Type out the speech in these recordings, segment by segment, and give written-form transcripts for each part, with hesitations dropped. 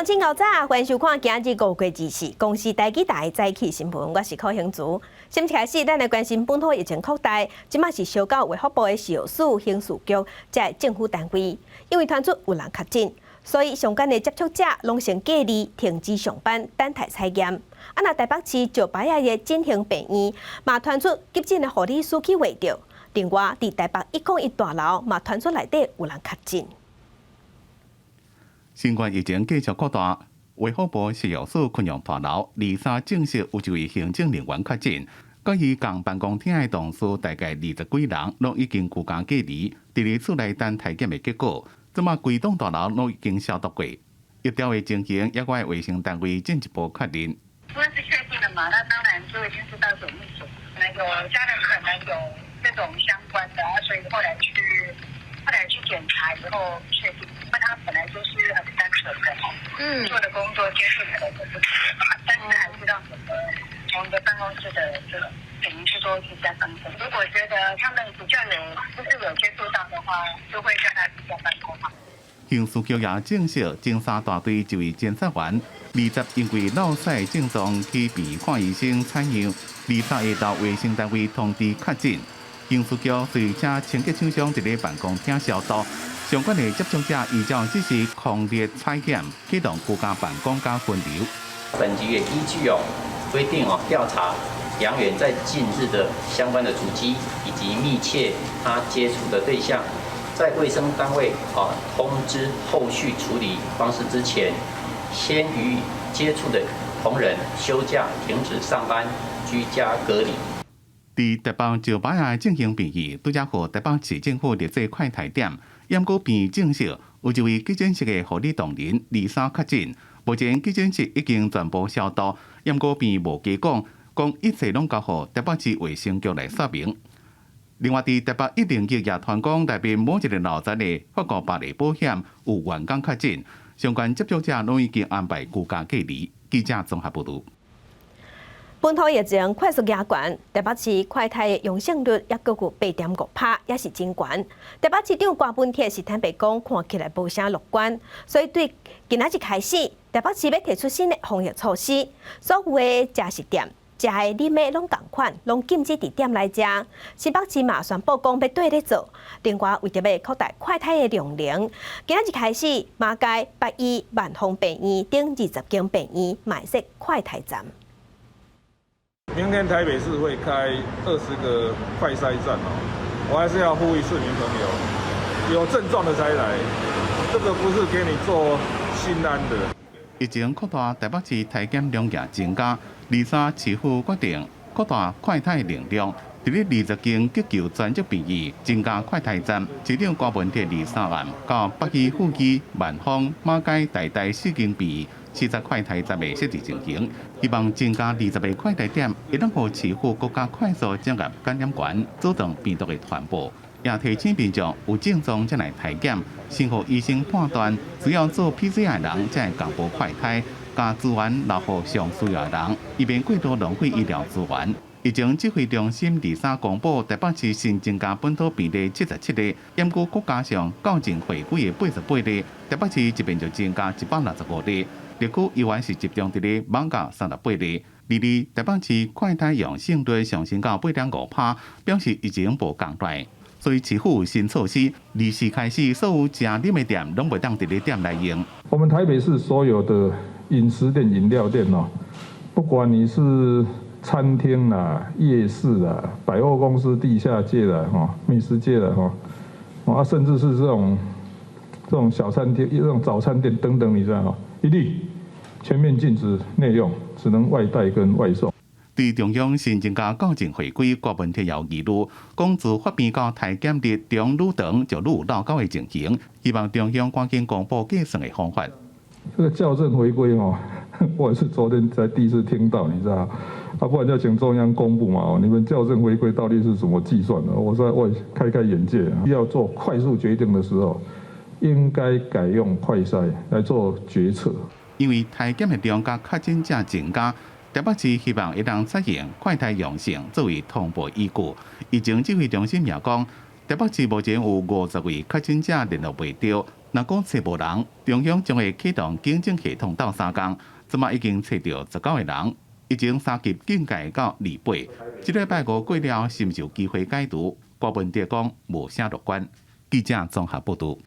眾真早，歡迎收看今日5月24公視台語台早起新聞，我是柯興竹。先開始，咱來關心本土疫情擴大，這馬是燒到衛福部的食藥署、刑事局這政府單位，因為傳出有人確診，所以相關的接觸者攏先隔離、停止上班，等待採驗。啊，若台北市石牌仔的振興病院嘛傳出急診的護理師去穢著。另外，佇台北101大樓嘛傳出內底有人確診。新冠疫情繼續擴大，衛福部食藥署昆陽大樓23證實有一位行政人員確診，佮伊仝辦公廳的同事大概20幾人，攏已經居家隔離，佇咧厝內等篩檢的結果。這馬規棟大樓攏已經消毒過，疫調的情形，也閣衛生單位進一步確認。因為是確定的嘛，那當然就已經知道有密切，可能有家人可能有這種相關的，所以後來去檢查以後確定，因為他本來就是很單純的，做的工作接觸的人也不多，但是還是讓整個同一個辦公室的這個等於是說居家辦公。如果覺得他們比較有就是有接觸到的話，就會叫他居家辦公嘛。刑事局也證實，偵查大隊一位偵察員20因為落屎症狀去病院看醫生採樣，23下晝衛生單位通知確診。刑事局隨請清潔廠商佇咧辦公廳消毒，相關的接觸者依照指示匡列採檢，啟動居家辦公佮分流。本局也依據哦規定哦調查楊員在近日的相關的足跡以及密切他接觸的對象，在衛生單位啊通知後續處理方式之前，先予接觸的同仁休假、停止上班、居家隔離。佇台北石牌仔振興病院，拄才予台北市政府列做快篩點，毋過病院證實有一位急診室的護理同仁23確診，目前急診室已經全部消毒，毋過病院無加講，講一切攏交予台北市衛生局來說明。另外，佇台北101也傳講內面某一個樓層的法國百利保險有員工確診，相關接觸者攏已經安排居家隔離。記者綜合報導。本土疫情快速加懸，台北市快篩的陽性率猶閣有8.5趴，也是真懸。台北市長柯文哲是坦白講，看起來無啥樂觀，所以對今仔日開始，台北市欲提出新的防疫措施，所有的食肆店食的、啉的攏仝款，攏禁止佇店內食。新北市嘛宣布講欲綴咧做。另外，為著欲擴大快篩的量能，今仔日開始，馬偕、北醫、萬芳病院等20間病院嘛設快篩站。明天台北市會開20個快篩站哦，我還是要呼籲市民朋友，有症狀的才來，這個不是給你做心安的。疫情擴大，台北市篩檢量也增加，23市府決定擴大快篩能量，佇咧20間急救專責病院增加快篩站。市長柯文哲23暗到北醫附醫、萬芳、馬偕、台大四間病院視察快篩站的設置情形，希望增加20個快篩點，會當予市府閣較快速掌握感染源，阻斷病毒的傳播。也提醒民眾有症狀才來篩檢，先予醫生判斷，需要做 PCR 的人才會共報快篩，將資源留予上需要的人，以免過度浪費醫療資源。疫情指揮中心23公布，台北市新增加本土病例77例，毋過閣加上校正回歸的88例，台北市這邊就增加165例。歷區依然是集中佇咧艋舺38例，而咧台北市快篩陽性率上升到8.5趴，表示疫情無降落。所以市府有新措施，24開始所有食啉的店攏袂當佇咧店內用。我們台北市所有的飲食店、飲料店哦，不管你是餐廳啦、夜市啦、百貨公司地下街啦、哈美食街啦、哈，啊甚至是這種小餐廳、這種早餐店等等，你知道嗎？一律全面禁止內用，只能外帶跟外送。對中央新增加校正回歸，柯文哲有疑慮，講自發病到篩檢日中愈長就愈有落勾的情形，希望中央趕緊公布計算的方法。這個校正回歸哦，我也是昨天才第一次聽到，你知道？啊，不然就請中央公布嘛。哦，你們校正回歸到底是怎麼計算的？我說我開開眼界。要做快速決定的時候，應該改用快篩來做決策。因為篩檢的量佮確診者增加，台北市希望會當採用快篩陽性作為通報依據。疫情指揮中心也講，台北市目前有50位確診者聯絡袂著，若閣揣無人，中央將會啟動警政系統鬥相共，這馬已經揣著19個人，疫情三級警戒到28，這禮拜五過了，是毋是有機會解除？郭文哲講無啥樂觀。記者綜合報導。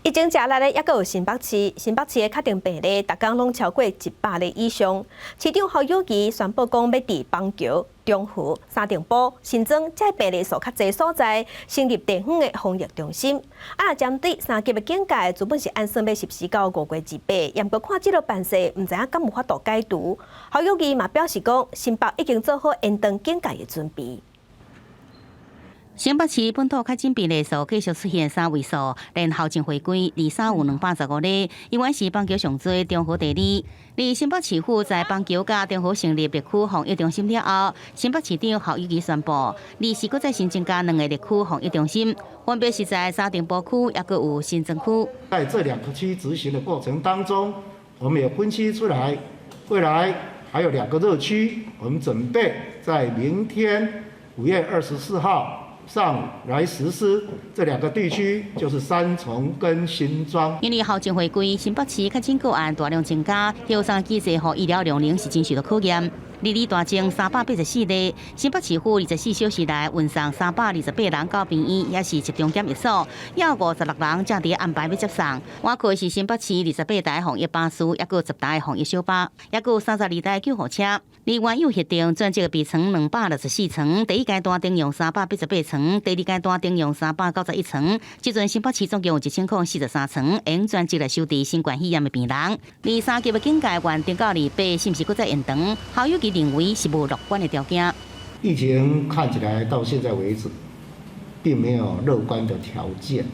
疫情誠力的，猶閣有新北市，新北市的確診病例，逐工攏超過100例以上。市長侯友宜宣布講，欲佇板橋、中和、三重埔、新莊這病例數較濟所在，成立地方的防疫中心。啊，針對三級的警戒，原本是按算欲實施到5月28，毋過看這個辦勢，毋知影敢有法度解除。侯友宜嘛表示講，新北已經做好延長警戒的準備。新北市本土確診病例數繼續出現三位數，連校正回歸23有215例，猶原是板橋上濟，中和第二。而新北市府在板橋佮中和成立特區防疫中心了後，新北市長侯友宜宣布，二四閣再新增加兩个特區防疫中心，分別是在三重埔區，抑閣有新莊區。在這兩個區執行的過程當中，我們也分析出來，未來還有兩個熱區，我們準備在明天5月24號上午來實施這兩個地區，就是三重跟新莊。因為校正回歸，新北市確診個案大量增加，協商機制予醫療量能是真受到考驗。二二大增384例，新北市府24小時內運送328人到病院，也是集中檢疫所，猶有56人正佇安排欲接送。倚靠是新北市28台防疫巴士，抑閣10台防疫小巴，抑閣有32台救護車。而原有核定轉接病床264床，第一階段徵用388床，第二階段徵用391床。這陣新北市總共有1043床，用專職來收治新冠肺炎的病人。而三級的警戒原定到28，是毋是閣再延長？侯友宜認為是無樂觀的條件。疫情看起來到現在為止，並沒有樂觀的條件，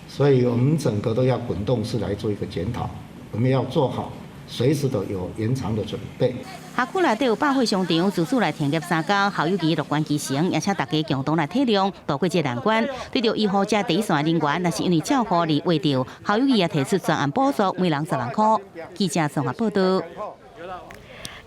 所以我們整個都要滾動式來做一個檢討，我們要做好隨時都有延長的準備。學區內底有百貨商場，自主來停業3工，侯友宜樂觀其成，也請大家共同來體諒，渡過這個難關。對著醫護這第一線人員，若是因為照護而穢著，侯友宜也提出專案補助，每人10萬塊。記者綜合報導。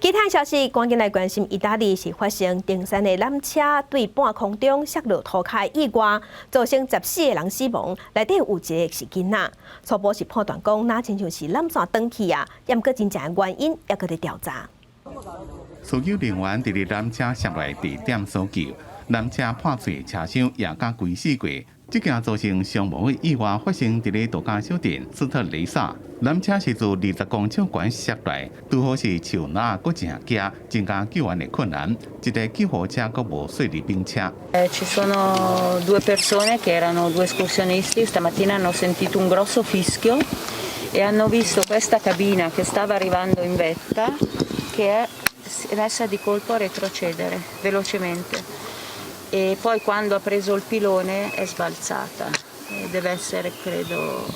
其他消息，趕緊來關心，意大利是發生登山的纜車對半空中摔落塗跤意外，造成14個人死亡，內底有一個是囡仔。初步是判斷講，若親像是纜線斷去啊，毋過真正的原因猶閣佇調查。搜救人員佇咧纜車摔落地點搜救，纜車破碎車廂也共規死過。這件造成傷亡的意外發生佇咧度假小鎮斯特雷薩，纜車是自20公尺懸摔落，拄好是樹林閣誠驚，增加救援的困難。一台救護車閣無雪地冰車。 Ci sono due persone che erano due escursionisti, stamattina hanno sentito un grosso fischio e hanno visto questa cabina che stava arrivando in vetta che è messa di colpo a retrocedere velocemente. E poi quando ha preso il pilone è sbalzata. Deve essere, credo,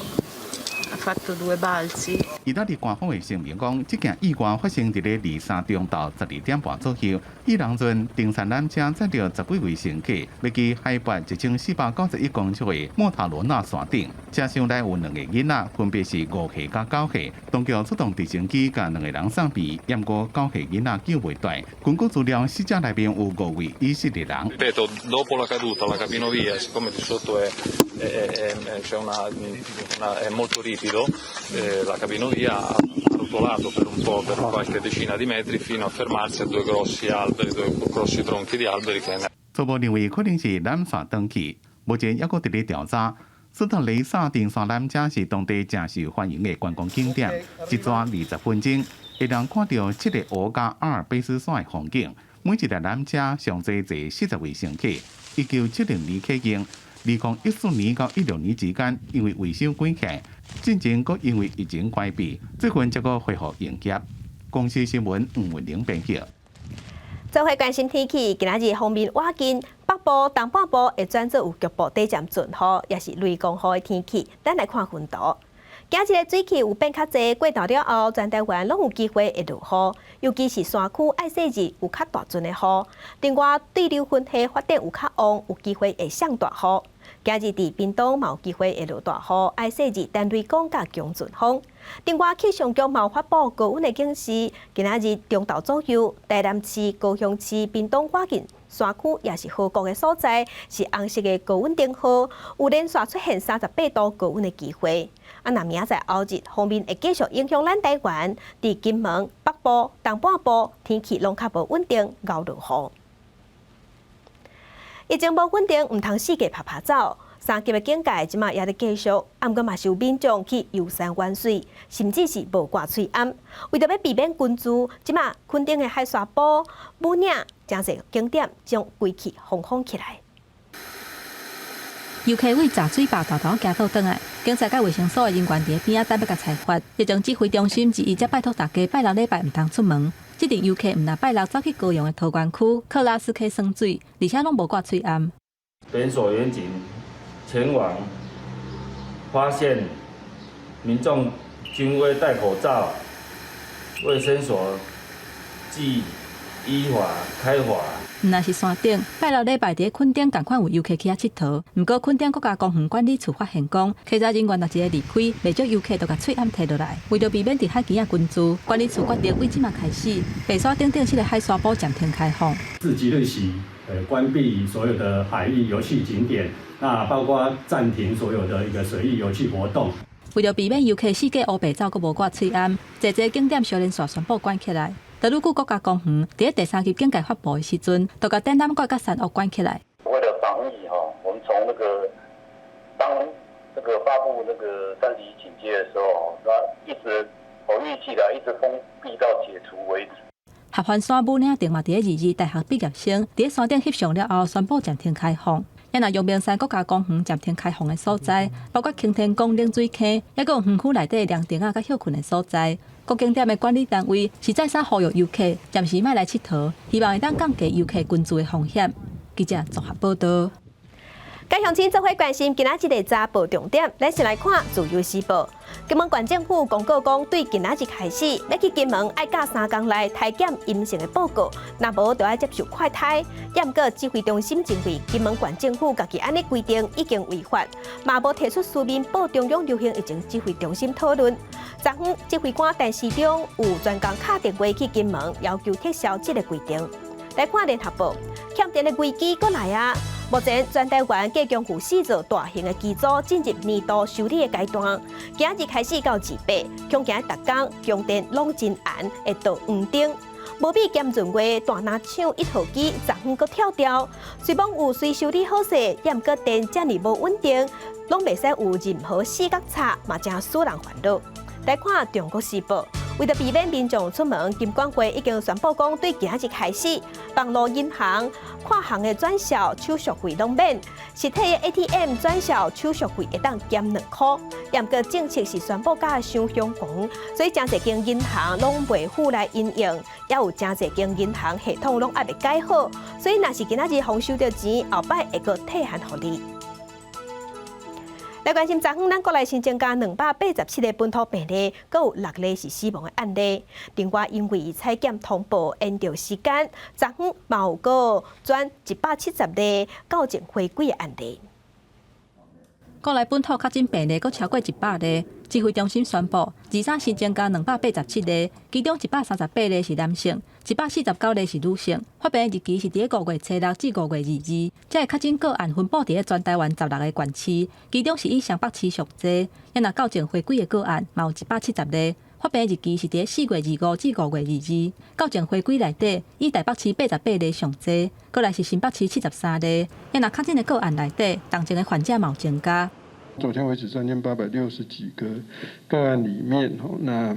ha fatto due balzi. 意大利官方的聲明講，這件意外發生佇咧23中晝12點半左右。伊人陣登山纜車載著十幾位乘客，欲去海拔1491公尺的莫塔羅納山頂。車廂內有兩个囡仔，分別是5歲佮9歲。當局出動直升機共兩个人送避，毋過9歲囡仔救袂回。根據資料，死者內面有五位以色列人。 Ripeto, dopo la caduta la cabinovia, siccome di sotto è, c'è una, è molto ripido, la cabinovia ha rotolato per un po', per qualche decina di metri, fino a fermarsi a due grossi alberi, due grossi tronchi di alberi che. 初步認為可能是纜線斷去，目前猶閣佇咧調查。斯特雷薩登山纜車是當地誠受歡迎的觀光景點，一逝20分鐘，會當看著七个湖佮阿爾卑斯山的風景。每一台纜車上濟坐40位乘客。1970年啟用，2014年到16年之間，因為維修關係，進前閣因為疫情關閉，最近才閣恢復營業。公視新聞吳文玲編輯。做伙關心天氣，今仔日鋒面倚近，北部、東半部會轉做有局部短暫陣雨，抑是雷公雨的天氣。咱來看雲圖。今日的水汽有變較濟，過晝了後，全台灣攏有機會會落雨，尤其是山區愛細日有較大陣的雨。另外，對流雲系發展有較旺，有機會會降大雨。今日佇屏東嘛有機會會落大雨，愛細緻等雷公佮強陣風。另外氣象局嘛有發布高溫的警示，今仔日中晝左右，台南市、高雄市、屏東附近山區抑是河谷的所在，是紅色的高溫燈號，有連續出現38度高溫的機會。啊，若明仔載後日鋒面會繼續影響咱台灣，佇金門北部、東半部天氣攏較無穩定，𠢕落雨。疫情無穩定，毋通四界趴趴走。三級的警戒這馬猶咧繼續，啊，毋過嘛是有民眾去遊山玩水，甚至是無掛喙罨。為著欲避免群聚，這馬墾丁的海沙埔、武嶺誠濟景點將規氣封封起來。遊客對閘水壩沓沓仔行倒轉來，警察佮衛生所的人員佇邊仔等欲共裁罰。疫情指揮中心二一才拜託大家拜六禮拜毋通出門。這陣遊客毋但拜六走去高雄的桃園區克拉斯溪耍水，而且攏無掛喙罨。本所員警前往，發現民眾均未戴口罩，衛生所即依法開罰。毋但是山頂，拜六禮拜佇墾丁仝款有遊客去遐𨑨迌。毋過墾丁國家公園管理處發現講，稽查人員若一个離開，袂少遊客就共喙罨提落來。為著避免佇海墘仔群聚，管理處決定對這馬開始，白沙等等七个海沙埔暫停開放。自即日起，關閉所有的海域遊憩景點，那包括暫停所有的一個水域遊憩活動。為著避免遊客四界烏白走，閣無掛喙罨，濟濟景點相連紲宣布關起來。特魯久國家公園佇第三級警戒發布的時陣，就共展覽館佮山屋關起來。為了防疫哈，我們從那個當這個發布那個三級警戒的時候，那一直我預計啦，一直封閉到解除為止。合歡山武嶺亭嘛，佇咧22大學畢業生佇咧山頂翕相了後，宣布暫停開放。也若陽明山國家公園暫停開放的所在，包括擎天崗冷水坑，抑閣有園區內底涼亭仔佮歇睏的所在。各景點的管理單位是再三呼籲遊客暫時莫來𨑨迌，希望會當降低遊客群聚的風險。記者綜合報導。各鄉親做伙關心今仔日的早報重點，咱先來看《自由時報》。金門縣政府公告講，對今仔日開始，欲去金門愛佮三工內篩檢陰性的報告，若無就愛接受快篩。毋過指揮中心認為，金門縣政府家己按呢規定已經違法，嘛無提出書面報中央流行疫情指揮中心討論。昨昏指揮官陳時中有專工敲電話去金門，要求撤銷這個規定。來看聯合報，欠電的危機閣來啊！目前全台灣計共有四座大型的機組進入年度修理的階段，今日開始到28，恐驚逐工供電攏真絚，會著黃燈。無比兼潤月大林廠一號機昨昏閣跳掉，雖罔有隨修理好勢，毋過電遮爾無穩定，攏袂使有任何死角差，嘛誠使人煩惱。來看《中國時報》。為著避免民眾出門，金管會已經宣布講，對今日開始，網路銀行跨行的轉銷手續費攏免，實體的 ATM 轉銷手續費會當減2箍。毋過政策是宣布甲傷凶狂，所以誠濟間銀行攏袂赴來因應，也有誠濟間銀行系統攏猶未改好，所以若是今仔日予收著錢，後擺會閣退還予你。來關心昨昏，咱國內新增加287個本土病例，閣有六例是死亡的案例。另外，因為採檢通報延長時間，昨昏嘛有閣轉170例校正回歸的案例。國內本土確診病例閣超過100例，指揮中心宣布，23新增加287例，其中138例是男性，149例是女性。發病日期是佇5月初6至5月22。這个確診個案分布佇全台灣16個縣市，其中是以雙北市上濟。也若校正回歸的個案，嘛有170例。發病日期是佇4月25至5月22。校正回歸內底，以台北市88例上濟，過來是新北市73例。也若確診的個案內底，重症的患者嘛有增加。昨天為止，3860幾個個案裡面，吼，那，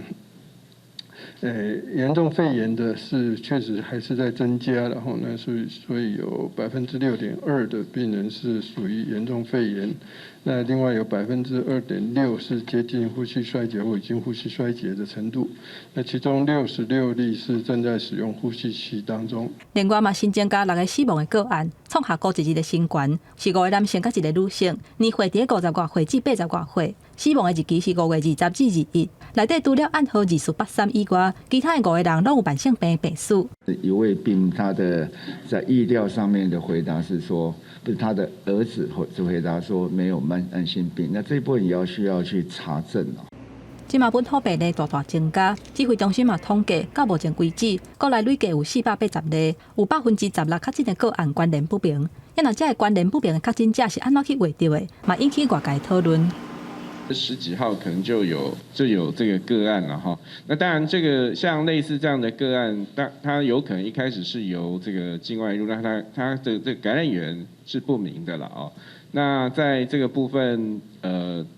嚴重肺炎的是確實還是在增加，然後呢，所以有6.2%的病人是屬於嚴重肺炎，那另外有2.6%是接近呼吸衰竭或已經呼吸衰竭的程度，那其中66例是正在使用呼吸器當中。另外嘛，新增加六個死亡的個案，創下孤一日的新高，是五个男性佮一个女性，年歲佇五十外歲至八十外歲，死亡的日期是5月20至21。內底除了案號2483以外，其他的五個人攏有慢性病病史。一位病，他的在疫調上面的回答是說，不是他的兒子回回答說沒有慢性病，那這部分也要需要去查證哦。這馬本土病例大大增加，指揮中心嘛統計，到目前為止，國內累計有480例，有16%確診的個案關聯不明。啊若這个關聯不明的確診者是按怎去覓著的，嘛引起外界討論。十幾號可能就有這個個案了哈。那當然，這個像類似這樣的個案，當他有可能一開始是由這個境外移入，那他的這個感染源是不明的了哦。那在這個部分，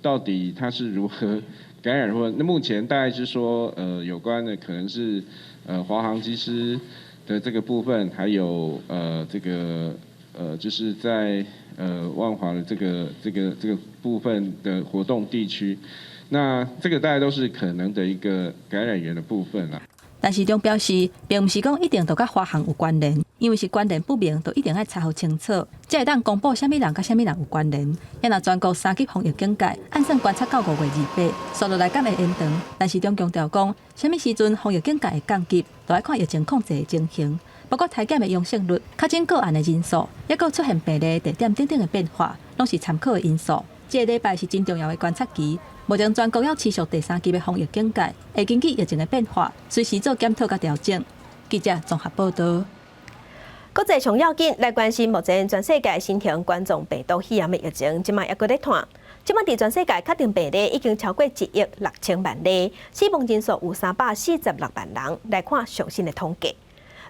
到底他是如何感染或那目前大概是說，有關的可能是華航機師的這個部分，還有這個就是在萬華的這個部分的活動地區，那這個大概都是可能的一個感染源的部分啦。陳時中表示，並毋是講一定都佮華航有關聯，因為是關聯不明，就一定愛查予清楚，才會當公布啥物人佮啥物人有關聯。啊若全國三級防疫警戒，按算觀察到5月28，紲落來敢會延長。陳時中強調講，啥物時陣防疫警戒會降級，就愛看疫情控制的情形，包括篩檢的陽性率、確診個案的人數，抑閣出現病例地點等等的變化，攏是參考的因素。這个禮拜是真重要的觀察期，目前全國猶持續第三級的防疫警戒，會根據疫情的變化，隨時做檢討佮調整。記者綜合報道。國際上要緊來關心，目前全世界新型冠狀病毒肺炎的疫情，這馬猶閣咧湠。這馬佇全世界確定病例已經超過1億6千萬例，死亡人數有346萬人。來看上新的統計，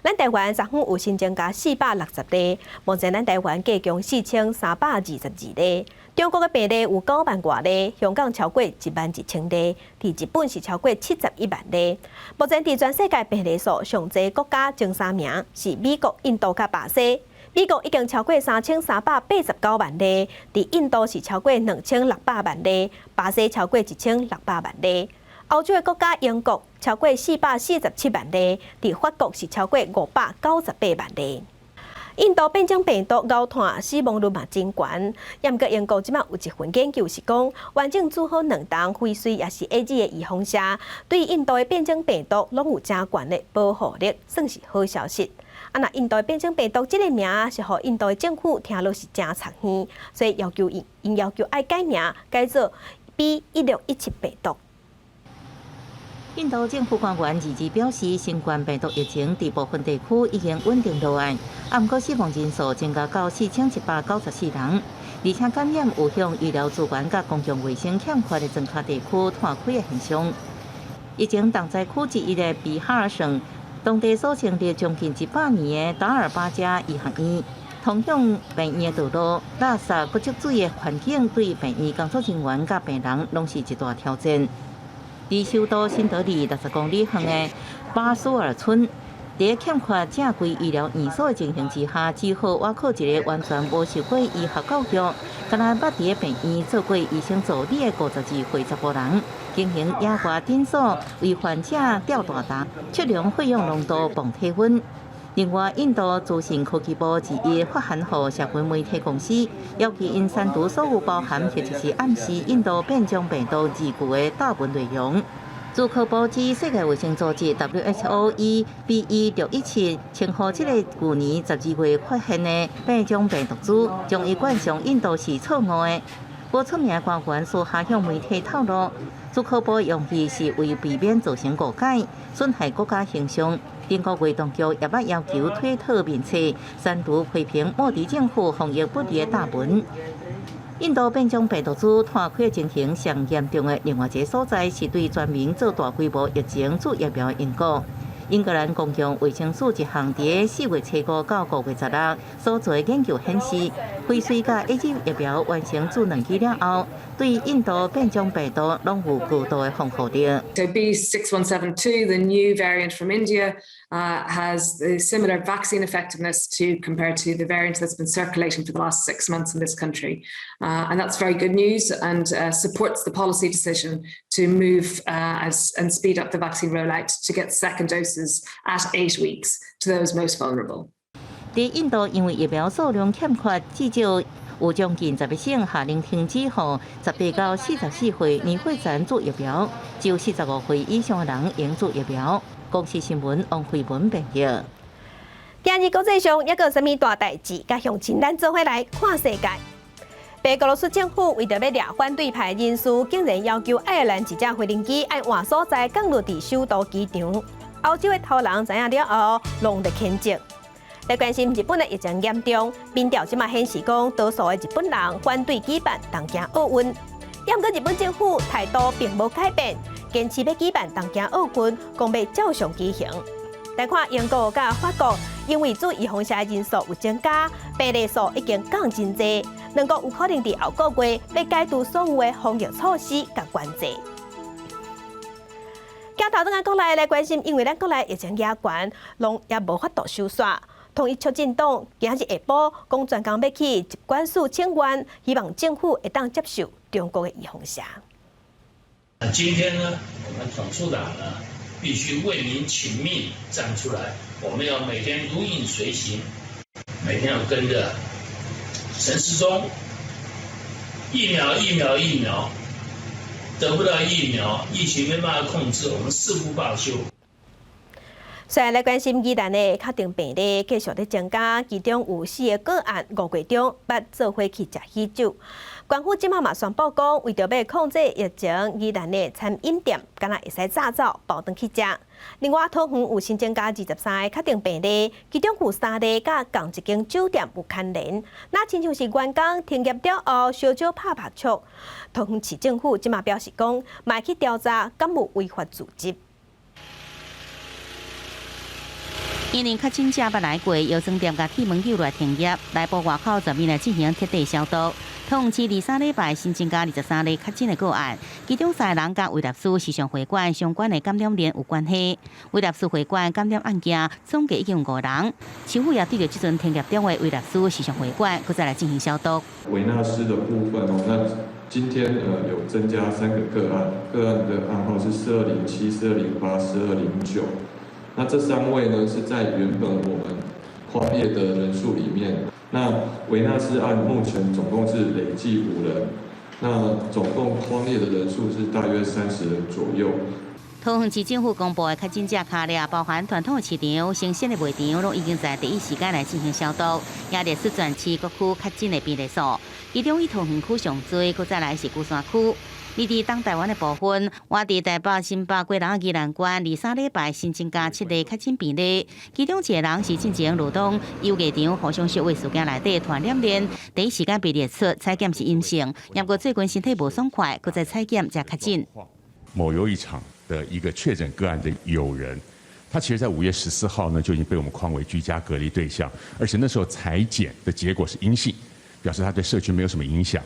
咱台灣昨昏有新增加460例，目前咱台灣計共4322例。中國的病例有9萬外例，香港超過1萬1千例，佇日本是超過71萬例。目前佇全世界病例數上濟國家前三名是美國、印度佮巴西。美國已經超過3389萬例，佇印度是超過2600萬例，巴西超過1600萬例。歐洲的國家英國超過447萬例，佇法國是超過598萬例。印度變種病毒𠢕湠，死亡率嘛真懸。毋過英國這馬有一份研究是講，完整注好兩針輝瑞抑是 AZ 的預防射，對印度的變種病毒攏有誠懸的保護力，算是好消息。啊，若印度的變種病毒這个名是予印度的政府聽落是誠刺耳，所以要求𪜶𪜶要求愛改名，改做 B1617病毒。印度政府官員二日表示，新冠病毒疫情佇部分地區已經穩定落來，啊，毋過死亡人數增加到4194人，而且感染有向醫療資源佮公共衛生欠缺的莊跤地區湠開的現象。疫情重災區之一的比哈爾省，當地所成立將近100年的達爾巴加醫學院，通向病院的道路、垃圾閣積水的環境，對病院工作人員佮病人攏是一大挑戰。佇首都新德里60公里遠的巴蘇爾村，佇欠缺正規醫療院所的情形之下，只好倚靠一個完全無受過醫學教育、敢若捌佇病院做過醫生助理的52歲查埔人，經營野外診所，為患者吊大腸、測量血氧濃度、磅體溫。另外，印度資訊科技部二日發函予社群媒體公司，要求𪜶刪除所有包含或者是暗示印度變種病毒字句的貼文內容。資科部指世界衛生組織 WHO 以 BE617稱呼這个舊年12月發現的變種病毒株，將伊冠上印度是錯誤的。無出名官員私下向媒體透露，資科部用意是為避免造成誤解，損害國家形象。頂個月當局也捌要求推特面冊刪除批評莫迪政府防疫不力的貼文。印度變種病毒株湠開情形上嚴重的另外一個所在，是對全民做大規模疫情注疫苗的英國。英格蘭公共衛生署一項佇4月初五到5月16所做的研究顯示，輝瑞佮 AZ 疫苗完成注兩劑了後，對印度變種病毒攏有高度的防護力。 So B6172, the new variant from India, has the similar vaccine effectiveness to compared to the variant that's been circulating for the last 6 months in this country. And that's very good news and supports the policy decision to move and speed up the vaccine rollout to get second doses at 8 weeks to those most vulnerable. 佇印度，因為疫苗數量欠缺，至少有將近10個省下令停止予18到44歲年歲層注疫苗，只有45歲以上的人會用注疫苗。公視新聞王慧文編譯。今日國際上猶閣有啥物大代誌？佮鄉親咱做伙來看世界。白俄羅斯政府為著欲掠反對派人士，竟然要求愛爾蘭一隻飛行機愛換所在降落佇首都機場。歐洲的頭人知影了後，攏咧譴責。來關心日本的疫情嚴重，民調這馬顯示講，多數的日本人反對舉辦東京奧運。毋過日本政府態度並無改變，堅持欲舉辦東京奧運，講欲照常舉行。來看英國佮法國，因為注預防射的人數有增加，病例數已經降真濟，兩國有可能佇後個月欲解除所有的防疫措施佮管制。鏡頭轉來國內來關心，因為咱國內疫情也懸，攏也無法度收煞。統一促進黨今日下晡講專工欲去疾管署請願，希望政府會當接受中國的預防射。今天呢，我們統促黨呢，必須為民請命站出來，我們要每天如影隨形，每天要跟着陳時中，疫苗疫苗疫苗，得不到疫苗，疫情沒辦法控制，我們誓不罷休。雖然來關心宜蘭的確診病例繼續咧增加，其中有四个個案5月中捌做伙去食喜酒。縣府這馬嘛宣布講，為著欲控制疫情，宜蘭的餐飲店敢若會使紮走包轉去食。另外，桃園有新增加23个確診病例，其中有三例佮仝一間酒店有牽連。若親像是員工停業了後，燒酒拍拍桌。桃園市政府這馬表示講，嘛會去調查敢有違法組織。因為確診者捌來過，藥妝店共鐵門扭來停業，內部外口全面來進行徹底消毒。桃園市23禮拜新增加23例確診的個案，其中三个人佮維納斯時尚會館相關的感染鏈有關係。維納斯會館感染案件總計已經有五人，市府也對著這陣停業中的維納斯時尚會館，閣再來進行消毒。維納斯的部分哦，那今天有增加三個個案，個案的案號是4207、4208、4209。那這三位呢，是在原本我們匡列的人數裡面。那維納斯案目前總共是累計五人，那總共匡列的人數是大約30人左右。桃園市政府公布的確診者卡列，包含傳統的市場、生鮮的賣場，攏已經在第一時間來進行消毒，也列出全市各區確診的病例數。其中以桃園區上濟，閣再來是龜山區。而佇東台灣的部分，倚佇台北、新北、基隆、宜蘭縣，23禮拜新增加七例確診病例，其中一個人是進前羅東遊藝場互相相話事件內底傳染鏈，第一時間被列出採檢是陰性，不過最近身體無爽快，閣再採檢才確診。某遊藝場的一個確診個案的友人，他其實在5月14號呢就已經被我們框為居家隔離對象，而且那時候採檢的結果是陰性，表示他對社區沒有什麼影響。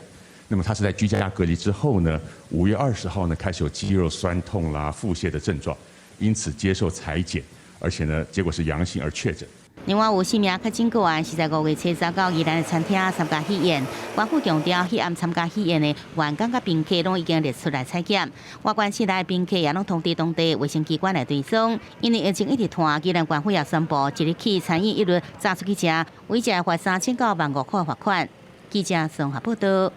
那麼他是在居家隔離之後呢，5月20號呢開始有肌肉痠痛啦、腹瀉的症狀，因此接受採檢，而且呢結果是陽性而確診。另外有四名確診個案是在5月初三到宜蘭的餐廳參加喜宴，縣府強調，彼暗參加喜宴的員工佮賓客攏已經列出來採檢，外縣市來的賓客也攏通知當地衛生機關來追蹤。因為疫情一直拖，宜蘭縣府也宣布，即日起餐飲一律紮出去食，違者罰3000到15000塊罰款。記者綜合報道。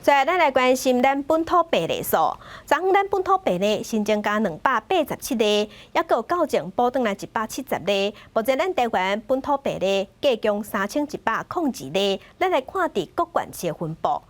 再來，咱來關心咱本土病例數。昨昏咱本土病例新增加287例，猶閣較前補轉來170例。目前咱台灣本土病例計共3102例。咱來看佇各縣市的分布，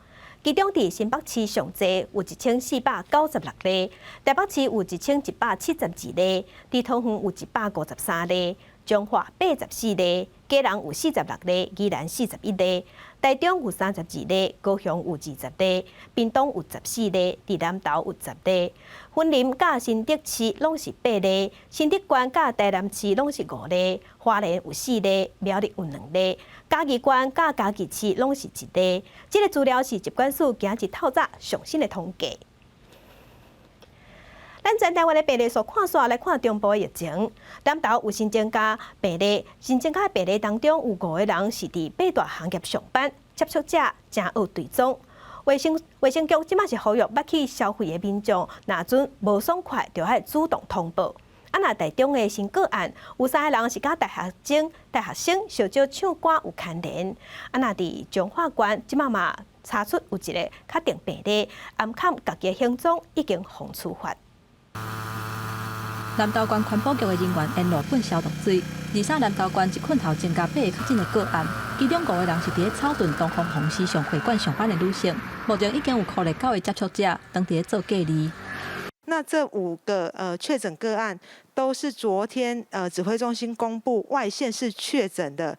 其中佇新北市上濟有1496例，台北市有1172例，佇桃園有153例，彰化84例，基隆有46例，宜蘭41例。台中有32例，高雄有20例，屏東有14例，佇南投有10例，雲林佮新竹市攏是八例，新竹縣佮台南市攏是五例，花蓮有四例，苗栗有兩例，嘉義縣佮嘉義市攏是一例。這个資料是疾管署今日透早上新的統計。咱全台灣的病例數看煞來看中部的疫情，南投有新增加病例，新增加的病例當中有五個人是佇八大行業上班，接觸者誠惡追蹤。衛生局這馬是呼籲捌去消費的民眾，若準無爽快，就愛主動通報。啊，若台中的新個案有三个人是佮大學生相少唱歌有牽連。啊，若佇彰化縣，這馬嘛查出有一个確定病例，暗崁家己的行蹤已經予處罰。南投縣環保局的人員沿路噴消毒水。二三南投縣一困頭增加八个確診的個案，其中五个人是佇咧草屯東方紅時尚會館上班的女性，目前已經有確認九个接觸者，當佇咧做隔離。那這五個確診個案都是昨天指揮中心公布外縣市確診的，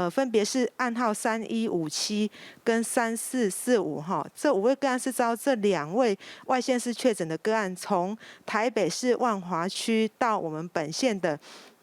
分別是案號3157跟3445哈，這五位個案是遭這兩位外縣市確診的個案，從台北市萬華區到我們本縣的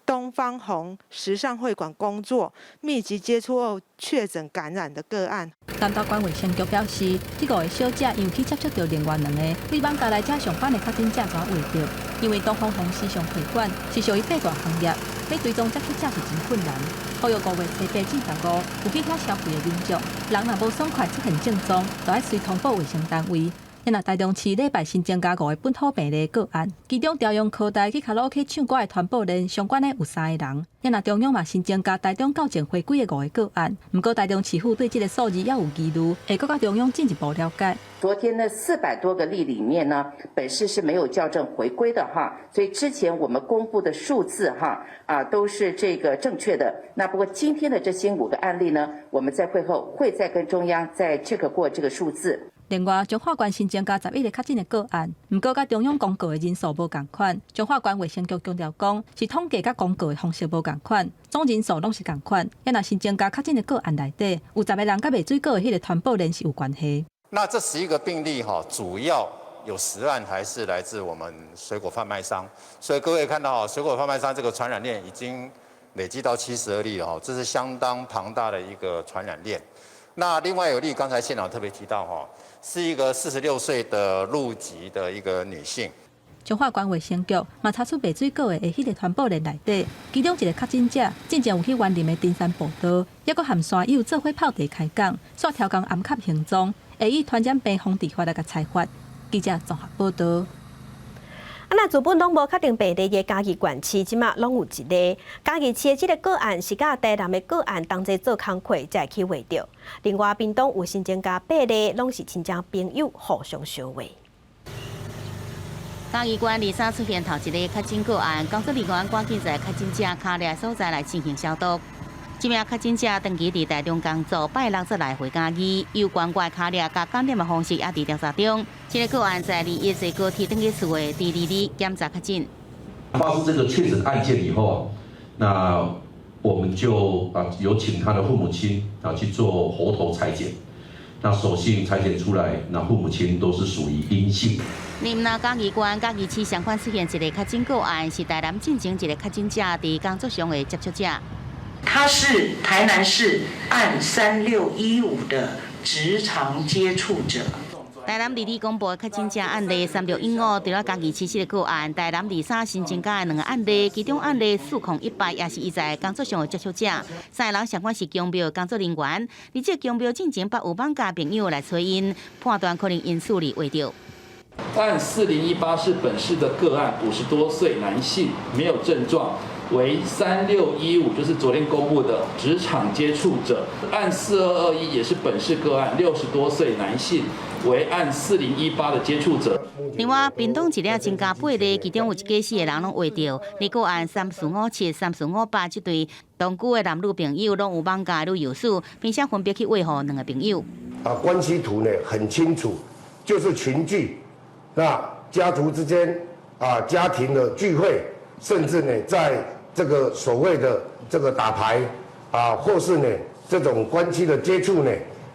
東方紅時尚會館工作，密集接觸後確診感染的個案。南投縣衛生局表示，這五个小姐因為去接觸著另外兩個對艋舺來遮上班的確診者才患著。因為東方紅時尚會館是屬於八大行業，欲追蹤接觸者是真困難。呼籲5月初8至15有去遐消費的民眾，人若無爽快出現症狀，就愛隨通報衛生單位。若台中市禮拜新增加五个本土病例個案，其中朝陽科大去卡拉 OK 唱歌的團報連相關的有三个人。若中央嘛新增加台中到前回歸的五个個案，毋過台中市府對這个數字猶有疑慮，會閣佮中央進一步了解。昨天的400多個例裡面呢，本市是沒有校正回歸的哈，所以之前我們公布的數字哈啊都是這個正確的。那不過今天的這新五個案例呢，我們在會後會再跟中央再 check 過這個數字。另外，彰化縣新增加11个確診的個案，毋過佮中央公告的人數無仝款。彰化縣衛生局強調講，是統計佮公告的方式無仝款，總人數攏是仝款。若新增加確診的個案內底，有10个人佮賣水果的彼个傳播鏈是有關係。那這11個病例哈，主要有10案還是來自我們水果販賣商，所以各位看到哈，水果販賣商這個傳染鏈已經累積到72例了哈，這是相當龐大的一個傳染鏈。那另外有例，剛才縣長特別提到哈，是一個46歲的陸籍的一個女性。彰化縣衛生局嘛查出賣水果的彼个傳播鏈內底，其中一个確診者進前有去員林的登山步道，抑閣和山友做伙泡茶開講，煞刁工暗崁行蹤，會以傳染病防治法來共裁罰。記者綜合報導。啊，若自本攏無確定病例的嘉義縣市，這馬攏有一例。嘉義市的這个個案是佮台南的個案同齊做工課才會去患著。另外，屏東有新增加八例，攏是親戚朋友互相相話。嘉義縣二三出現頭一个確診個案，工作人員趕緊在確診者跤蹣所在來進行消毒。這名確診者長期佇台中工作，拜六則來回嘉義，有關外跤蹣佮感染的方式也佇調查中。這个個案在21坐高鐵轉去四月，佇22檢查確診。發生這個確診案件以後，那我們就啊有請他的父母親啊去做喉頭採檢，那所幸採檢出來，那父母親都是屬於陰性。另外，嘉義縣嘉義市相關出現一个確診個案，是台南進前一个確診者佇工作上的接觸者。他是台南市案3615的職場接觸者。台南22公布確診者案例3615，除了嘉義市這个個案，台南23新增加的兩个案例，其中案例4018也是伊在工作上的接觸者，三个人相關是宮廟工作人員，而這宮廟進前捌有艋舺朋友來揣𪜶，判斷可能因此而患著。案4018是本市的個案，50多歲男性，沒有症狀。為3615，就是昨天公布的職場接觸者。案4221也是本市個案，60多歲男性，為案4018的接觸者。另外，屏東一日增加八例，其中有一家四个人攏患著。而個案3457、3458這對同居的男女朋友攏有艋舺旅遊史，並且分別去餵予兩个朋友。啊，關係圖呢很清楚，就是群聚，那家族之間啊，家庭的聚會，甚至呢在這個所謂的這個打牌啊，或是呢這種關係的接觸呢，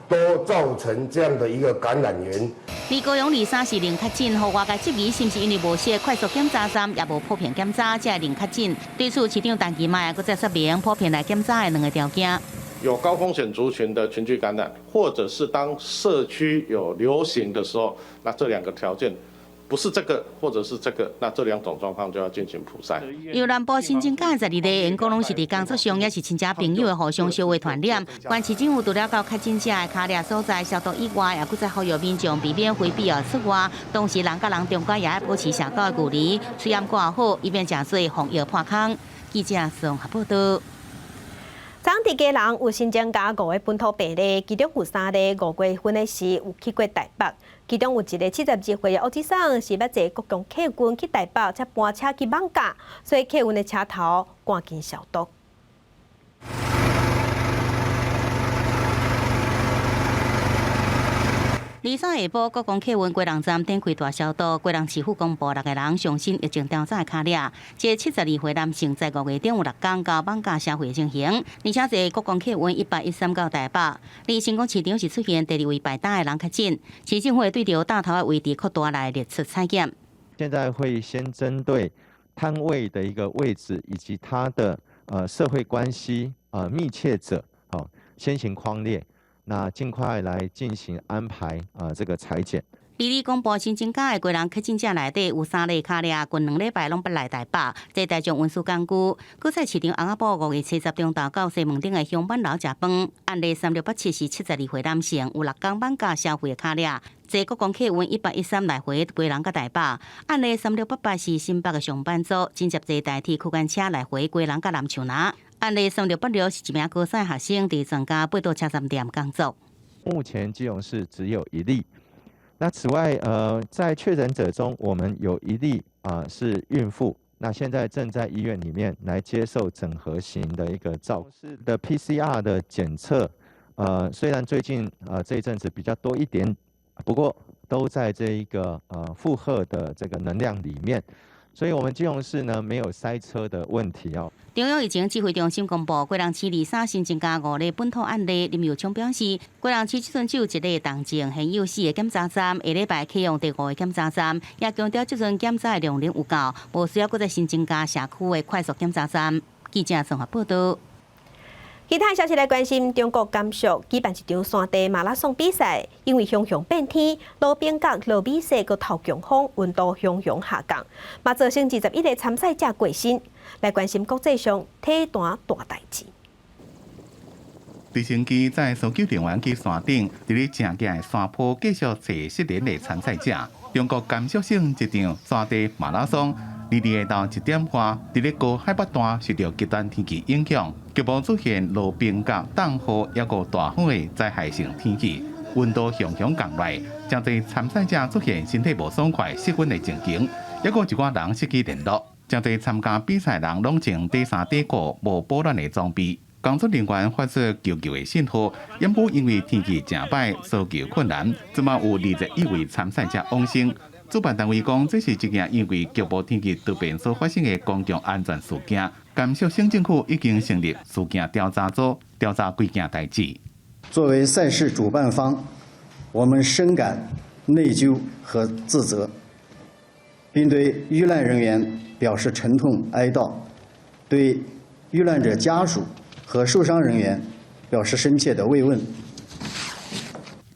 都造成這樣的一個感染源。李高雄23是零確診，予外界質疑是毋是因為無設快速檢查站，也無普遍檢查，才會零確診。對此，市長陳其邁也閣再說明普遍來檢查的兩个條件。有高風險族群的群聚感染，或者是當社區有流行的時候，那這兩個條件不是這個，或者是這個，那這兩種狀況就要進行普篩。由南部新增加12例，𪜶講攏是佇工作上，抑是親戚朋友的互相相互傳染。縣市政府除了到確診者的跤掠所在消毒以外，也閣再呼籲民眾避免非必要出外。同時，人佮人中間也愛保持社交的距離，喙罨掛好，以免食做防疫破空。記者綜合報道。昨佇基隆有新增加五个本土病例，其中有三例5月份的時有去過台北，其中有一个72歲的歐吉桑是欲坐國光客運去台北，才搬車去艋舺，所以客運的車頭趕緊消毒。23下晡，國光客運基隆站展開大消毒，基隆市府公布6個人上新疫情調查的跤掠。這個72歲男性在5月頂有6天到艋舺社會情形，而且坐國光客運113到台北。離成功市場是出現第二位排檔的人確診，市政府會對著檔頭的位置擴大來列出採檢。現在會先針對攤位的一個位置以及他的社會關係密切者，先行匡列。那盡快來進行安排啊，這個採檢。二二公布新增加的基隆確診者內底有3例跤掠，近2禮拜攏捌來台北，坐大眾運輸工具。閣菜市場翁仔埔5月70中晝到西門町的鄉板樓食飯，案例3687是72歲男性，有6天艋舺消費的跤掠，坐國光客運113來回基隆佮台北。案例3688是新北的上班族，緊接坐台鐵區間車來回基隆佮南樹林。案例3686是一名高三學生，佇全家八堵車站店工作。目前基隆市只有1例。那此外，在確診者中，我們有1例是孕婦，那現在正在醫院裡面來接受整合型的一個照顧的 PCR 的檢測。雖然最近這一陣子比較多一點，不過都在這一個負荷的這個能量裡面。所以，我們基隆市呢沒有塞車的問題哦。中央疫情指揮中心公布，基隆市23新增加5例本土案例。林右昌表示，基隆市這陣只有1例重症，現有4個檢查站，下禮拜啟用第5個檢查站，也強調這陣檢查的量能有夠，無需要閣再新增加社區的快速檢查站。記者綜合報道。其他消息來關心，中國甘肅舉辦一場山地馬拉松比賽，因為熊熊變天，路邊角落雨雪，閣透強風，溫度熊熊下降，嘛造成21個參賽者過身。來關心國際上體壇大代誌。直升機載搜救人員去山頂，佇咧正行的山坡繼續揣失聯的參賽者。中國甘肅省一場山地馬拉松，22下晝1點半，佇咧高海拔段受著極端天氣影響，局部出現落冰角、凍雨，抑閣大風的災害性天氣，溫度熊熊降落，誠濟參賽者出現身體無爽快、失溫的情形，抑閣一寡人失去聯絡。誠濟參加比賽人攏穿短衫短褲，無保暖的裝備。工作人員發出求救的信號，毋過因為天氣誠歹，搜救困難，這馬有21位參賽者往生。主辦單位講，這是一件因為局部天氣突變所發生的公共安全事件。甘肅省政府已經成立事件調查組，調查規件代誌。作為賽事主辦方，我們深感內疚和自責，並對遇難人員表示沉痛哀悼，對遇難者家屬和受傷人員表示深切的慰問。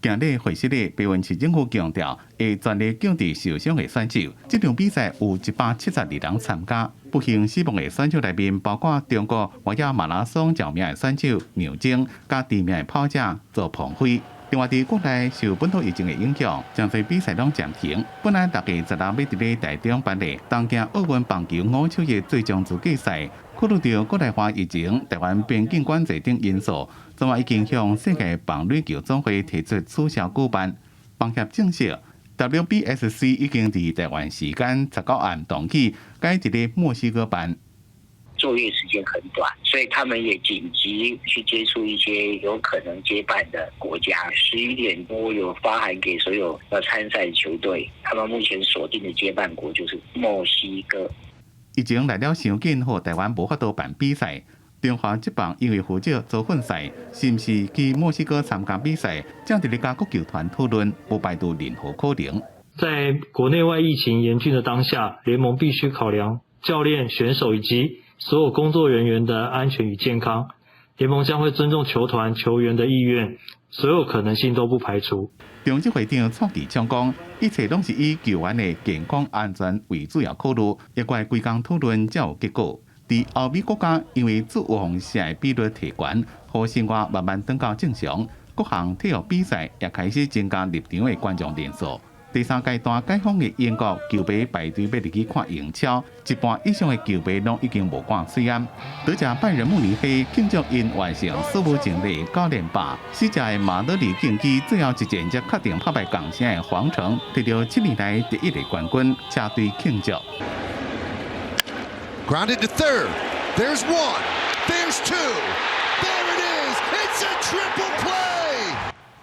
今日會議的白雲市政府強調，會全力救治受傷的選手。這場比賽有172人參加，不幸死亡的選手內面包括中國越野馬拉松著名的選手楊晶，佮知名的跑者周鵬飛。另外，佇國內受本土疫情的影響，誠濟比賽攏暫停。本來6月16欲佇咧台中辦的東京奧運棒球五手的最終資格賽，考慮著國內外疫情、台灣邊境管制等因素，這馬已經向世界棒壘球總會提出取消舉辦。棒協證實，WBSC 已經佇台灣時間19暗動起，改佇咧墨西哥辦。作業時間很短，所以他們也緊急去接觸一些有可能接辦的國家。11點多有發函給所有要參賽球隊，他們目前鎖定的接辦國就是墨西哥。疫情來了傷緊，予台灣無法度辦比賽。中華職棒因為負責組訓賽，是毋是去墨西哥參加比賽，正佇咧佮國球團討論，無排除任何可能。在國內外疫情嚴峻的當下，聯盟必須考量教練、選手以及所有工作人員的安全與健康，聯盟將會尊重球團球員的意願，所有可能性都不排除。中職會長蔡其昌講，一切攏是以球員的健康安全為主要考慮，抑閣愛規工討論才有結果。佇歐美國家，因為死亡的比率提懸，予生活慢慢轉到正常，各項體育比賽也開始增加入場的觀眾人數。第三階段解封的英國球迷排隊欲入去看英超，一半以上的球迷攏已經無掛喙罨。德甲拜仁慕尼黑慶祝𪜶完成史無前例9連霸，西甲的馬德里競技最後一戰才確定拍敗共城的皇城，得著7年來第一个冠軍，車隊慶祝。 Grounded to third. There's one. There's two. There it is. It's a triple play.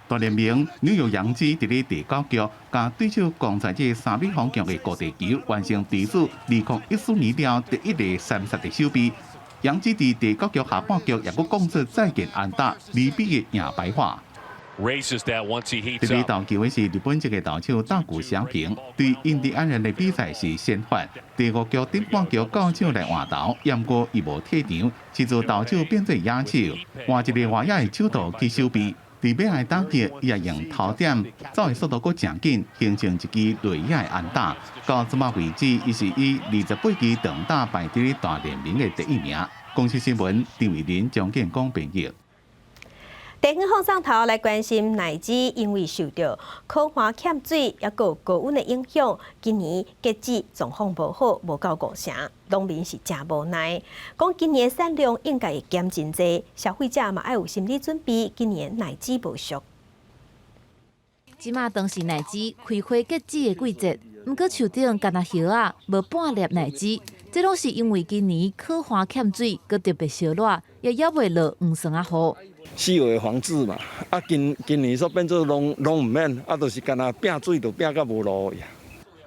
大聯盟紐約洋基佇咧第九局，共對手攻在這三壘方向的高地球，完成歷史2014年了第一个三殺的守備。洋基佇第九局下半局也閣攻出再見安打，2比1贏白襪。佇咧投球的是日本籍的投手大谷翔平，對印第安人的比賽是先發。第五局頂半局到手來換投，毋過伊無退場，是自投手變做野手，換一个外野的手套去守備。佇尾仔打擊，伊也用頭點走的速度閣誠緊，形成一支內野的安打。到這馬為止，伊是以28支長打排佇咧大聯盟的第一名。公視新聞，張偉林、張建光編譯。地方放送頭來關心奶子，因為受著苦旱欠水，抑閣有高溫的影響，今年結籽狀況無好，無夠五成，農民是誠無奈。講今年的產量應該會減真濟，消費者嘛愛有心理準備，今年奶子無俗。這馬當是奶子開花結籽的季節，毋過樹頂干焦葉仔，無半粒奶子。這攏是因為今年苦旱欠水，閣特別燒熱，也猶未落黃霜仔雨。 4月防治嘛，啊今今年煞變做攏攏毋免，啊就是干焦拚水就拚甲無路去。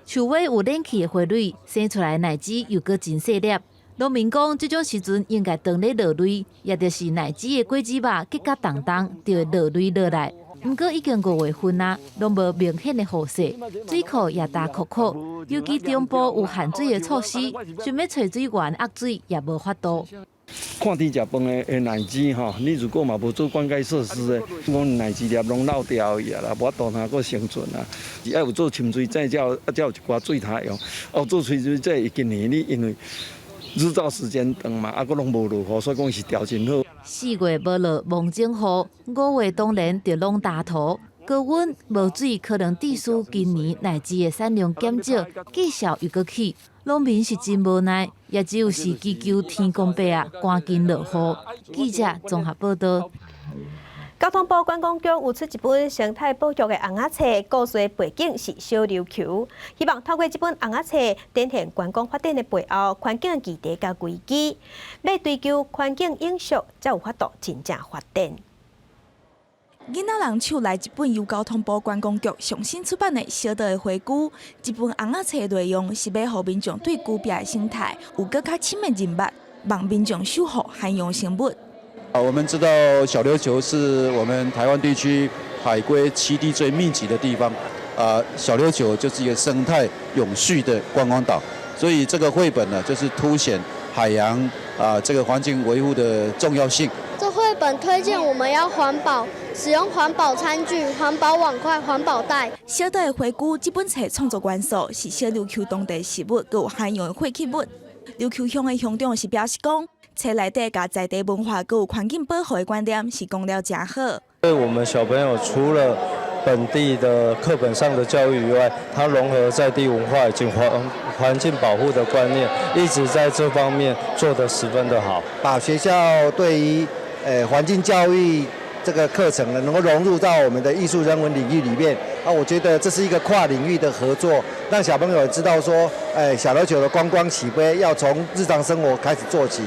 樹尾有冷氣的花蕊，生出來的奶子又閣真細粒。農民講，這種時陣應該當咧落淚，也就是奶子的果子肉結甲重重，就會落淚落來。毋過已經5月份啊，攏無明顯的雨勢，水庫也焦涸涸。尤其中部有限水的措施，想欲揣水源壓水也無法度。看天食飯的的奶子吼，你如果嘛無做灌溉設施的，講奶子粒攏老掉去啊啦，無法度通閣生存啊。是愛有做深水井，才有才有一寡水通用。哦，做深水井，今年你因為日照時間長嘛，啊，閣攏無落雨，所以講是條真好。 4月無落蒙種雨，5月當然就攏焦土。高溫無水，可能致使今年奶子的產量減少，價數又閣起，農民是真無奈，也只有是祈求天公伯啊，趕緊落雨。記者綜合報道。交通部觀光局有出一本生態保育的尪仔冊，故事的背景是小琉球，希望透過這本尪仔冊，展現觀光發展的背後環境議題佮危機，欲追求環境永續，才有法度真正發展。囡仔人手內一本由交通部觀光局上新出版的《小島的花龜》，這本尪仔冊內容是欲予民眾對龜壁的生態有閣較深的認捌，望民眾守護海洋生物。啊，我們知道小琉球是我們台灣地區海龜棲地最密集的地方，啊，小琉球就是一個生態永續的觀光島，所以這個繪本呢，就是凸顯海洋啊這個環境維護的重要性。這繪本推薦我們要環保，使用環保餐具、環保碗筷、環保袋。小島的花龜這本冊創作元素是小琉球當地食物，閣有海洋的廢棄物。琉球鄉的鄉長是表示講，冊內底共在地文化閣有環境保護的觀念是講了誠好。對我們小朋友，除了本地的課本上的教育以外，它融合在地文化以及環境保護的觀念，一直在這方面做得十分的好。把學校對於環境教育這個課程呢，能夠融入到我們的藝術人文領域裡面，啊，我覺得這是一個跨領域的合作，讓小朋友知道說，小琉球的觀光起飛要從日常生活開始做起。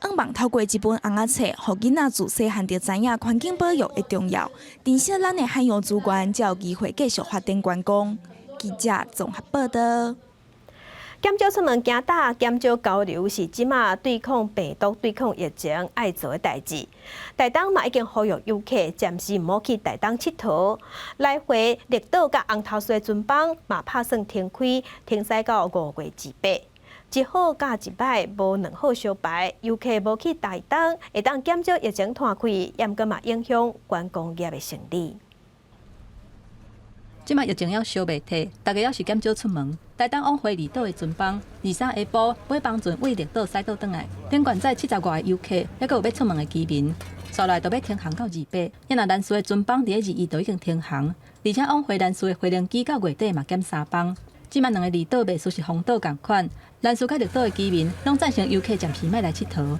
向望透過這本尪仔冊，予囡仔自細漢就知影環境保育的重要，珍惜咱的海洋資源，才有機會繼續發展觀光。記者綜合報道。減少出門行搭，減少交流是這馬對抗病毒、對抗疫情愛做的代誌。台東嘛已經呼籲遊客暫時毋好去台東𨑨迌，來回綠島佮紅頭溪船班嘛拍算停開，停駛到5月28。一好佮一歹，無兩好相排。遊客無去台東，會當減少疫情拖開，猶閣嘛影響觀光業的生理。這擺疫情猶燒袂退，大家猶是減少出門。台東往回離島的船班，23下晡尾班船對綠島駛倒轉來，頂懸載七十外个遊客，猶閣有欲出門的居民，紲來就欲停航到28。啊若蘭嶼的船班佇咧21就已經停航，而且往回蘭嶼的飛行機到月底嘛減三班。這擺兩个離島袂輸是封島仝款，蘭嶼佮綠島的居民攏贊成遊客暫時莫來𨑨迌。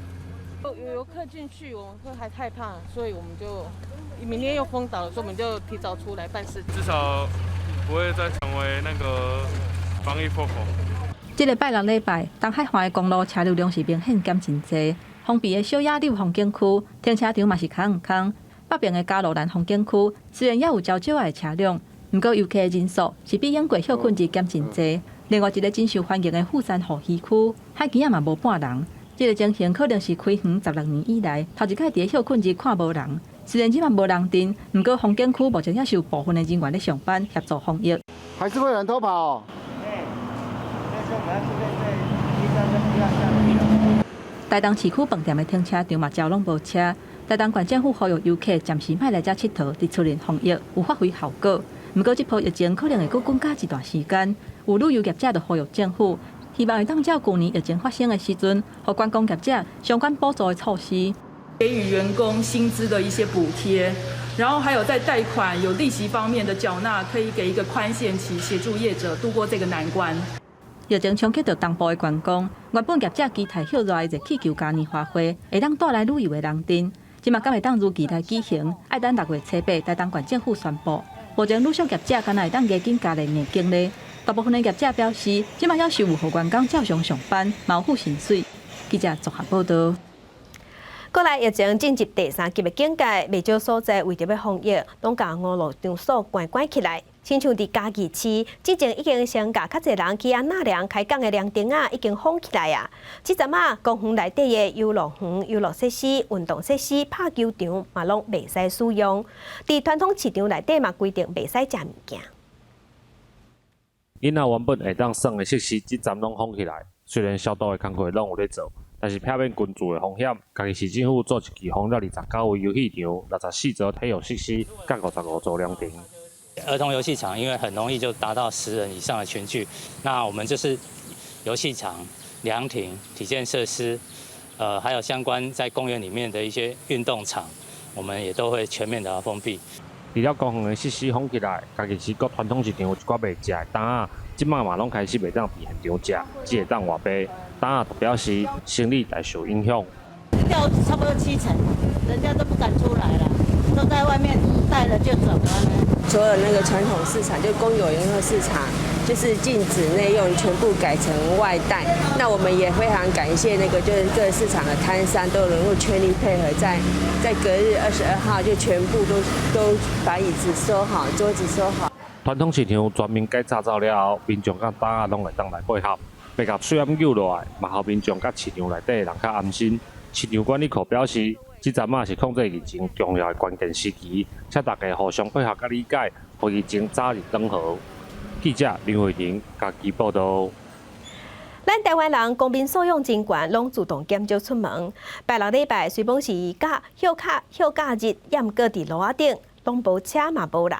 有遊客進去，我們會還害怕，所以我們就明天又封島了，所以我們就提早出來辦事。至少不會再成為那個防疫破口。這个拜六禮拜，東海岸的公路車流量是明顯減真濟。封閉的小野柳風景區停車場嘛是空空。北爿的加路蘭風景區雖然也有較少的車輛，毋過遊客的人數是比永過歇睏日減真濟。另外一个真受歡迎的富山湖漁區，海墘仔嘛無半人。這个情形可能是開園16年以來頭一擺佇咧歇睏日看無人。雖然這擺無人鎮，毋過風景區目前也是有部分的人員咧上班協助防疫。還是會人偷跑。台東市區飯店的停車場嘛，幾乎攏無車。台東縣政府呼籲遊客暫時莫來遮𨑨迌，佇厝內防疫有發揮效果。毋過這波疫情可能會閣滾加一段時間。有旅遊業者就呼籲政府，希望會當照舊年疫情發生的時陣，予觀光業者相關補助的措施，給予員工薪資的一些補貼，然後還有在貸款有利息方面的繳納，可以給一個寬限期，協助業者度過這個難關。疫情衝擊著東部的觀光，原本業者期待歇熱的熱氣球嘉年華會會當帶來旅遊的人陣，這馬敢會當如期來舉行？愛等6月7日，台東縣政府宣布。目前旅宿業者敢若會當加緊加練硬經理。大部分的業者表示，這馬猶是有予員工照常上班，嘛有付薪水。記者綜合報導。過來疫情進入第三級的警戒，袂少所在為著欲防疫，攏共娛樂場所關關起來。親像佇嘉義市，之前已經先共較濟人去遐納涼開講的涼亭仔，已經封起來啊。這陣仔公園內底的遊樂園、遊樂設施、運動設施、拍球場嘛攏袂使使用。佇傳統市場內底嘛規定袂使食物件。囡仔原本會當耍的設施，這陣攏封起來。雖然消毒的工課攏有咧做，但是避免群聚的風險，嘉義市政府做一期封了29位遊戲場、64座體育設施，佮55座涼亭。兒童遊戲場因為很容易就達到10人以上的群聚，那我們就是遊戲場、涼亭、體健設施，還有相關在公園裡面的一些運動場，我們也都會全面的封閉。除了公園的設施封起來，嘉義市各傳統市場有一寡賣食的檔仔，這擺嘛攏開始袂當佇現場食，只會當外賣。檔仔就表示生意大受影響，掉差不多7成，人家都不敢出來了，都在外面帶了就走了。所有那個傳統市場，就公有那個市場，就是禁止內用，全部改成外帶。那我們也非常感謝那個，就是各個市場的攤商都能夠全力配合在，在隔日22號就全部都把椅子收好，桌子收好。傳統市場全面改早走了後，民眾佮檔仔攏會當來配合，袂共喙罨揪落來，嘛予民眾佮市場內底的人較安心。市場管理科表示，這陣仔是控制疫情重要的關鍵時期，請大家互相配合佮理解，予疫情早日轉好。記者林慧婷嘉義報導。咱台灣人公民素養真懸，攏主動減少出門。拜六禮拜雖罔是假休假休假日，猶毋過佇路仔頂攏無車嘛無人。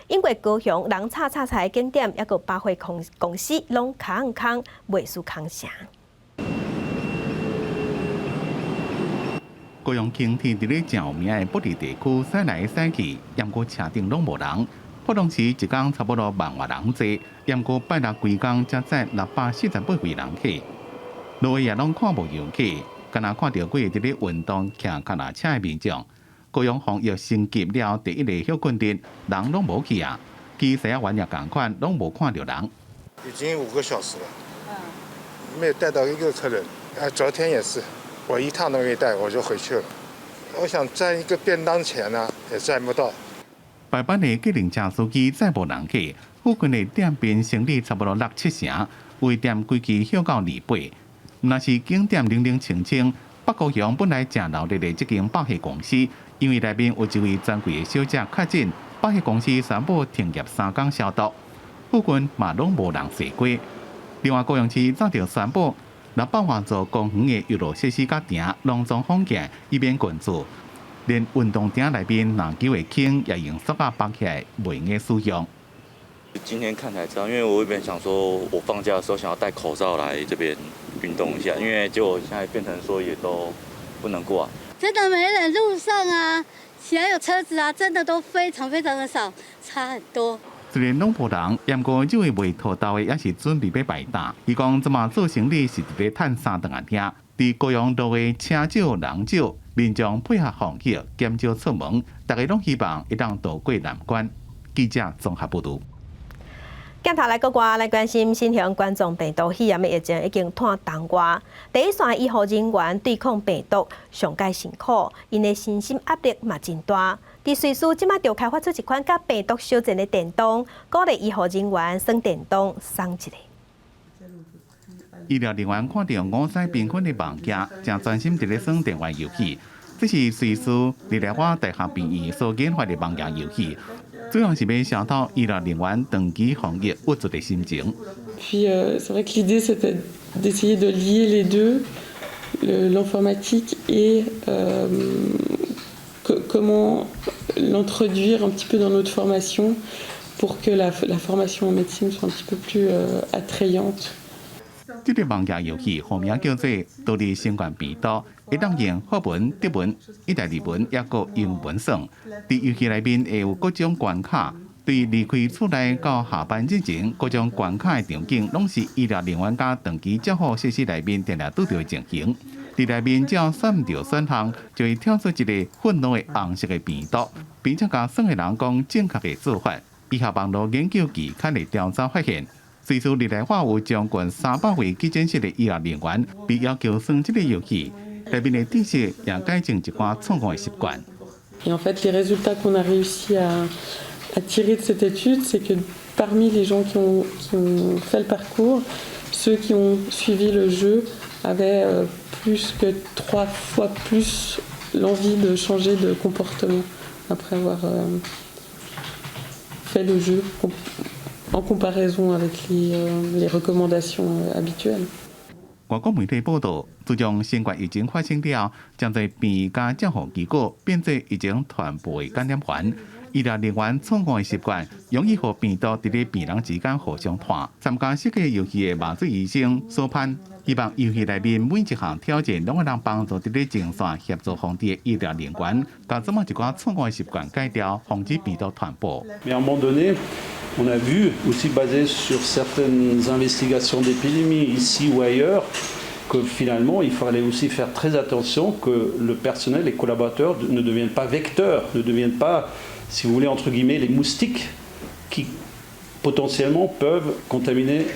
英國高雄人吵吵菜景點，猶閣百貨公司攏空空，袂輸空城。高雄輕鐵佇咧誠有名的埔里地區駛來駛去，猶閣車頂攏無人。普通時一工差不多萬外人濟，猶閣拜六規工才載648位人客。路也攏看無遊客，干焦看著幾个佇咧運動、騎腳踏車的民眾。高雄防疫升級了第一个歇睏日，人攏無去啊！機車員也仝款，攏無看著人。已經5個小時了，沒有帶到一個客人。啊，昨天也是，我一趟都沒帶，我就回去了。我想賺一個便當錢呢，也賺不到。排班的計程車司機載無人客，附近的店面生意差不多六七成，胃店規氣歇到28。若是景點冷冷清清，北高雄本來誠鬧熱的這間百貨公司，因為內面有一位專櫃的小姐確診，百貨公司宣布停業三工消毒，附近嘛攏無人踅街。另外，高雄市早就宣布， 600外座公園的遊樂設施佮埕攏總封起，以免群聚。連運動場內面籃球的坑也用塑膠綁起來，袂用使用。今天看才知道，因為我原本想說，我放假的時候想要戴口罩來這邊運動一下，因為結果現在變成說也都不能過。真的沒人，路上啊，只要有車子啊，真的都非常非常的少，差很多。雖然攏無人，毋過這位賣土豆的也是準備欲排檔。伊講這馬做生理是佇咧趁三頓仔爾。佇高雄路的車少人少，民眾配合防疫，減少出門，大家攏希望會當渡過難關。記者綜合報導。鏡頭來國外來關心新型冠狀病毒肺炎的疫情已經湠東外，第一線醫護人員對抗病毒上蓋辛苦，𪜶的身心壓力嘛真大。佇瑞士這馬就開發出一款佮病毒相戰的電動，鼓勵醫護人員耍電動爽一下。醫療人員看著五彩繽紛的網鏡，正專心佇咧耍電玩遊戲。這是瑞士日內瓦大學病院所研發的網頁遊戲。主要是欲消除醫療人員長期防疫鬱卒的心情。 Puis c'est vrai que l'idée, c'était d'essayer de lier les deux, l'informatique et comment l'introduire un petit peu dans notre formation pour que la formation en médecine soit un petit peu plus attrayante. 這個網頁遊戲號名叫做《獨立新冠病毒》，會當用法文、德文、意大利文，抑閣英文耍。佇遊戲內面會有各種關卡，對離開厝內到下班之前，各種關卡的場景，攏是醫療人員佮長期照護設施內面定定拄著的情形。佇內面只要選毋著選項，就會跳出一个憤怒的紅色的病毒，並且共耍的人講正確的做法。醫學網路研究期刊的調查發現，瑞士日內瓦有將近300位急診室的醫療人員被要求耍這个遊戲，內面的知識也改正一寡錯誤的習慣。 Et en fait, les résultats qu'on a réussi à tirer de cette étude, c'est que parmi les gens qui ont fait le parcours, ceux qui ont suivi le jeu avaient plus que trois fois plus l'envie de changer de comportement après avoir fait le jeu en comparaison avec les recommandations habituelles. 外國媒體報道，自從新冠疫情發生了，誠濟病院佮照護機構變做疫情傳播的感染源。醫療人員錯誤的習慣，容易予病毒佇咧病人之間互相傳。參加設計遊戲的麻醉醫生所盼，希望遊戲內面每一項挑戰，攏會當幫助佇咧前線協助防治的醫療人員，共這麼一寡錯誤的習慣改掉，防止病毒傳播。 Mais à un moment donné, on a vu aussi, basé sur certaines investigations d'épidémies ici ou ailleurs, que finalement il fallait aussi faire très attention que le personnel, les collaborateurs ne deviennent pas vecteurs, ne deviennent pas, si vous voulez, entre guillemets, les moustiques qui potentiellement peuvent contaminer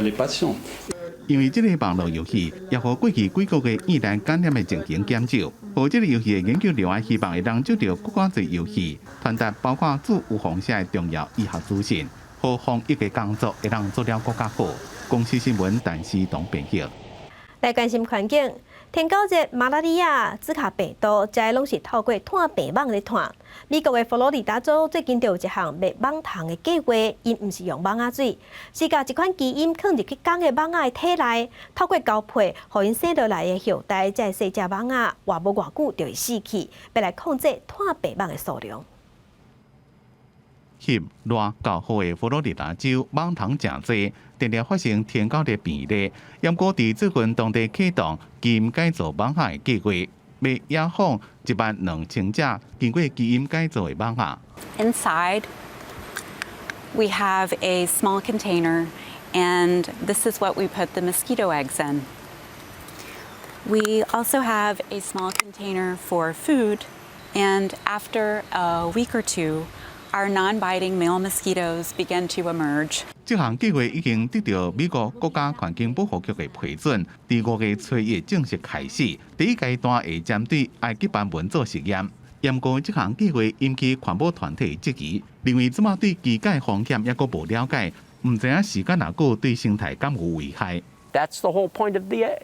les patients. 因為這个網路遊戲，也予過去幾個月院內感染的情形減少。予這个遊戲的研究人員希望會當藉著閣較濟遊戲，傳達包括注預防針的重要醫學資訊，予防疫的工作會當做了閣較好。公視新聞陳思彤編譯。來關心環境，天狗熱、馬拉利亞、茲卡病毒，這攏是透過湠病蠓咧傳。美國的佛羅里達州最近就有一項滅蠓蟲的計劃，𪜶毋是用蠓仔水，是共一款基因囥入去公的蠓仔的體內，透過交配，予𪜶生落來的後代，這个細隻蠓仔活無偌久就會死去，欲來控制湠病蠓的數量。翕熱到雨的佛羅里達州蠓蟲誠濟，定定發生天狗熱病例。毋過佇最近當地啟動基因改造蠓仔的計劃，欲野放1萬2千隻經過基因改造的蠓仔。 Inside, we have a small container, and this is what we put the mosquito eggs in. We also have a small container for food, and after a week or two, our non-biting male mosquitoes begin to emerge. 這項計劃已經得到美國國家環境保護局的批准，佇5月初一正式開始。第一階段會針對埃及斑蚊做實驗。毋過這項計劃引起環保團體質疑，認為這馬對機改風險猶閣無了解，毋知影時間若久對生態敢有危害。 That's the whole point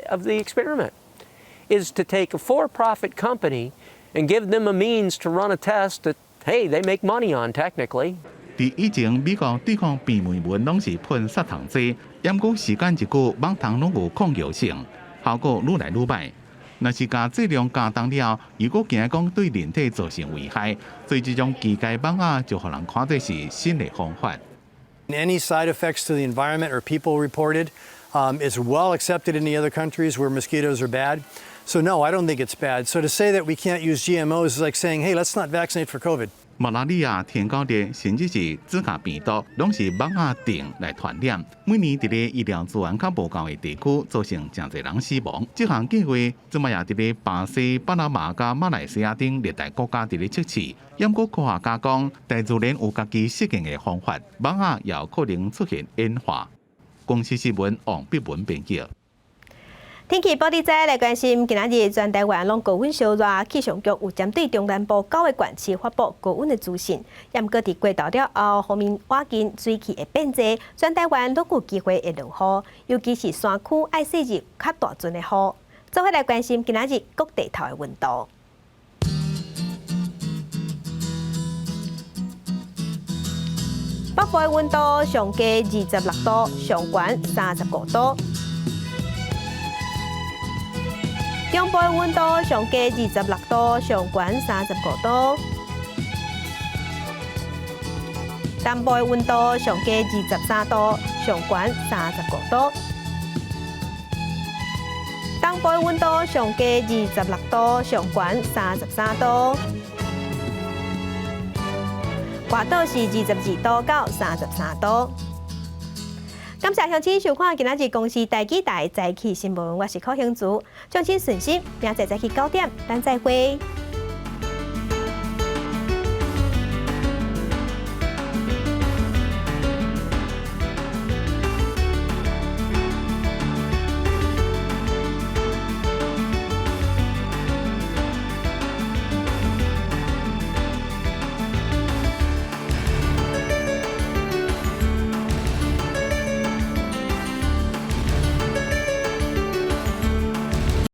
of the experiment, is to take a for-profit company and give them a means to run a test that, hey, they make money on, technically. 佇佇以前美國對抗病媒蚊攏是噴殺蟲劑，毋過時間一久，蠓蟲攏有抗藥性，效果愈來愈䆀。若是共劑量加重了，又閣驚講對人體造成危害，所以這種機械蠓仔就予人看做是新的方法。 Any side effects to the environment or people reported is well accepted in the other countries where mosquitoes are bad. So no, I don't think it's bad. So to say that we can't use GMOs is like saying, hey, let's not vaccinate for COVID. 馬拉利亞、天狗熱，甚至是茲卡病毒，攏是蠓仔叮來傳染。每年佇咧醫療資源較無夠的地區，造成誠濟人死亡。這項計劃這擺也佇咧巴西、巴拿馬佮馬來西亞等熱帶國家佇咧測試。毋過科學家講，大自然有家己適應的方法，蠓仔也有可能出現演化。公視新聞王碧文編輯。天氣報你知來關心，今仔日全台灣攏高溫燒熱，氣象局有針對中南部九個縣市發布高溫的資訊。毋過佇過晝了後，鋒面倚近水汽會變濟，全台灣攏有機會會落雨，尤其是山區愛細入較大陣的雨。做伙來關心今仔日各地頭的溫度。北部的溫度上低26度，上懸35度。中部的溫度上低26度，上懸35度。南部的溫度上低23度，上懸35度。東部的溫度上低26度，上懸33度。外島是22度到33度。感謝鄉親收看今仔日公視台語台早起新聞，我是柯興竹，掌聲順心，明仔載早起9點，咱再會。